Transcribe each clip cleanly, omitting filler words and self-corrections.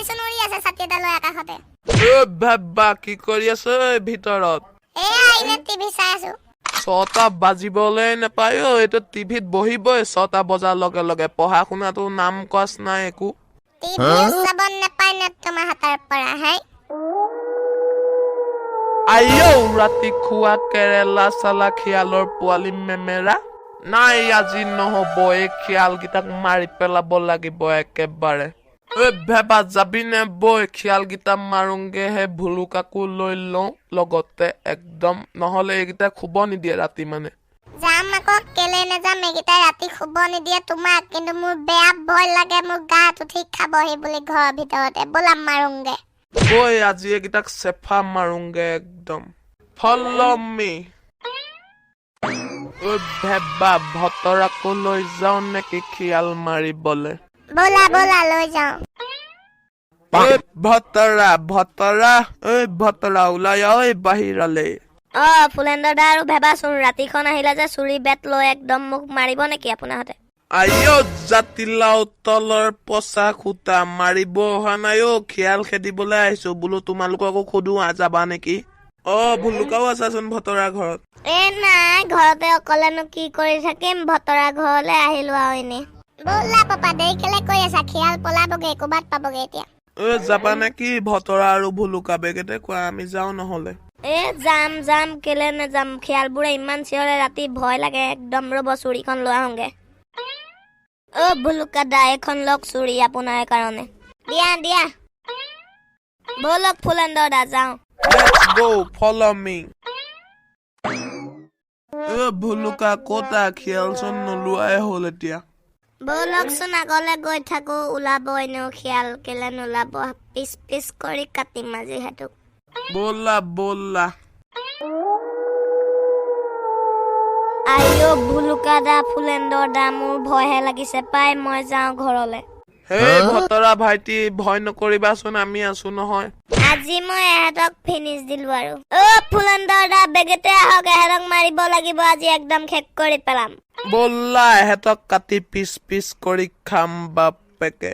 চোন উৰি আছে ছাতি এটা লৈ আকাশতে। ঐ ভেবা, কি কৰি আছ ঐ ভিতৰত? এয়া এনে টিভি চাই আছো। 6টা বাজিবলৈ নাপায় অ, এইটো টিভিত বহিবই 6টা বজাৰ লগে লগে। পঢ়া শুনাটো নাম কচ নাই একো। টিভি চাব নাপায় নে তোমাৰ হাতৰ পৰা হাই? আইঔ, ৰাতি খোৱা কেৰেলা চালা শিয়ালৰ পোৱালি মেমেৰা নাই। আজি নহ'ব, এই শিয়ালকেইটাক মাৰি পেলাব লাগিব একেবাৰে। ঐ ভেবা, যাবি নে বৈ শিয়ালকেইটা মাৰোংগে? হে ভুলুকাকো লৈ লওঁ লগতে একদম, নহ'লে এইকেইটা শুব নিদিয়ে ৰাতি মানে। যাম আকৌ, কেলে নাযাম? এইকেইটাই ৰাতি শুব নিদিয়ে তোমাক, কিন্তু মোৰ বেয়া ভয় লাগে, মোৰ গাত উঠি খাবহি বুলি ঘৰৰ ভিতৰতে। ব'লা মাৰোংগে। বৈ, আজি এইকেইটাক চেফা মাৰোংগে একদম। Follow me. ঐ ভেবা, ভতৰাকো লৈ যাওঁ নেকি শিয়াল মাৰিবলে? ব'লা ব'লা, লৈ যাওঁ। ঐ ভতৰা, ভতৰা, ঐ ভতৰা, ওলাই ঐ বাহিৰলে। অ ফুলেন্দ্ৰ দা আৰু ভেবাচোন ৰাতিখন আহিলে যে চুৰি বেট লৈ একদম, মোক মাৰিব নেকি আপোনাহঁতে? আইঅ জাতিলাও তলৰ পচা খুটা, মাৰিব অহা নাই অ, শিয়াল খেদিবলৈ আহিছো। বোলো তোমালোককো সোধো, যাবা নেকি? অ ভুলুকাও আছাচোন ভতৰা ঘৰত। এ নাই, ঘৰতে অকলেনো কি কৰি থাকিম, ভতৰা ঘৰলে আহিলো আৰু এনেই। ব'লা পাপা, দেৰি কেলে কৰি আছা? শিয়াল পলাবগে, ক'ৰবাত পাবগে এতিয়া। ঐ যাবা নেকি ভতৰা আৰু ভুলুকা? বেগেতে কোৱা, আমি যাওঁ নহ'লে। এ যাম যাম, কেলে নাযাম? শিয়ালবোৰে ইমান চিঞৰে ৰাতি, ভয় লাগে একদম। ৰ'ব, চুৰিখন লৈ আহোঁগে। অ ভুলুকা দা, এইখন লওক চুৰি আপোনাৰ কাৰণে। দিয়া দিয়া। ব'লক ফুলেন্দ্ৰ দা, যাওঁ। Let's go, follow me. ঐ ভুলুকা, ক'তা? শিয়ালচোন নোলোৱাই হ'ল এতিয়া। ব'লকচোন, আগলে গৈ থাকো, ওলাব এনেও শিয়াল, কেলে নোলাব? পিচ পিচ কৰি কাটিম আজি সেইটোক। ব'লা ব'লা। আইঅ ভুলুকা দা, ফুলেন্দ্ৰ দা, মোৰ ভয়হে লাগিছে পাই, মই যাওঁ ঘৰলে। হেই ভতৰা ভাইটি, ভয় নকৰিবাচোন, আমি আছো নহয়। আজি মই এহেঁতক ফিনিছ দিলো আৰু। অ ফুলেন্দ্ৰ দা, বেগেতে আহক, এহেঁতক মাৰিব লাগিব আজি, একদম শেষ কৰি পেলাম। ব'লা, এহেঁতক কাটি পিচ পিচ কৰি খাম বাপেকে।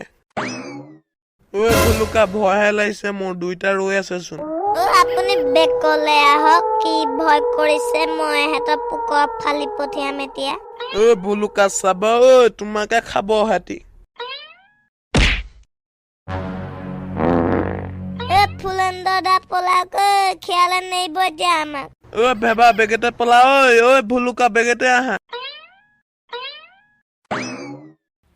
ঐ ভুলুকা, ভয়হে লাগিছে মোৰ, দুইটা ৰৈ আছেচোন। অ আপুনি বেকলে আহক, কি ভয় কৰিছে? মই এহেঁতক পোকৰ ফালি পঠিয়াম এতিয়া। ঐ ভুলুকা, চাবা ঐ, তোমাকে খাব সিহঁতি। এ ফুলেন্দ্ৰ দা, পলাওক ঐ, শিয়ালে নেৰিব এতিয়া আমাক। ঐ ভেবা, বেগেতে পলা ঐ। ঐ ভুলুকা, বেগেতে আহা।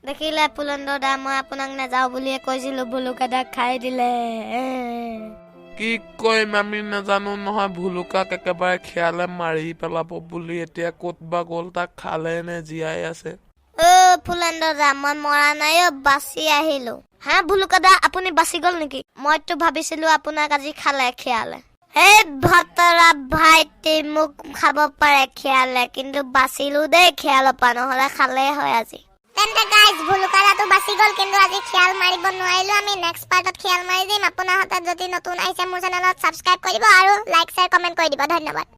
দেখিলে ফুলেন্দ্ৰ দা, মই আপোনাক নাযাওঁ বুলিয়ে কৈছিলো, ভুলুকা দাক খাই দিলে। কি কৰিম, আমি নাজানো নহয় ভুলুকাক একেবাৰে শিয়ালে মাৰি পেলাব বুলি। এতিয়া ক'ত বা গ'ল, তাক খালে নে জীয়াই আছে? অ ফুলেন্দ্ৰ দা, মই মৰা নাই অ, বাচি আহিলো। হা ভুলুকা দা, আপুনি বাচি গ'ল নেকি? মইতো ভাবিছিলো আপোনাক আজি খালে শিয়ালে। হে ভতৰা ভাইটি, মোক খাব পাৰে শিয়ালে, কিন্তু বাচিলো দেই শিয়ালৰ পৰা, নহ'লে খালে হয় আজি। তেন্তে গাইজ, ভুলুকাদাটো বাচি গ'ল, কিন্তু আজি শিয়াল মাৰিব নোৱাৰিলো। আমি নেক্সট পাৰ্টত শিয়াল মাৰি দিম। আপোনাৰ হাতত যদি নতুন আহিছে মোৰ চেনেলত, ছাবস্ক্ৰাইব কৰি দিব আৰু লাইক, শ্বেয়াৰ, কমেণ্ট কৰি দিব। ধন্যবাদ।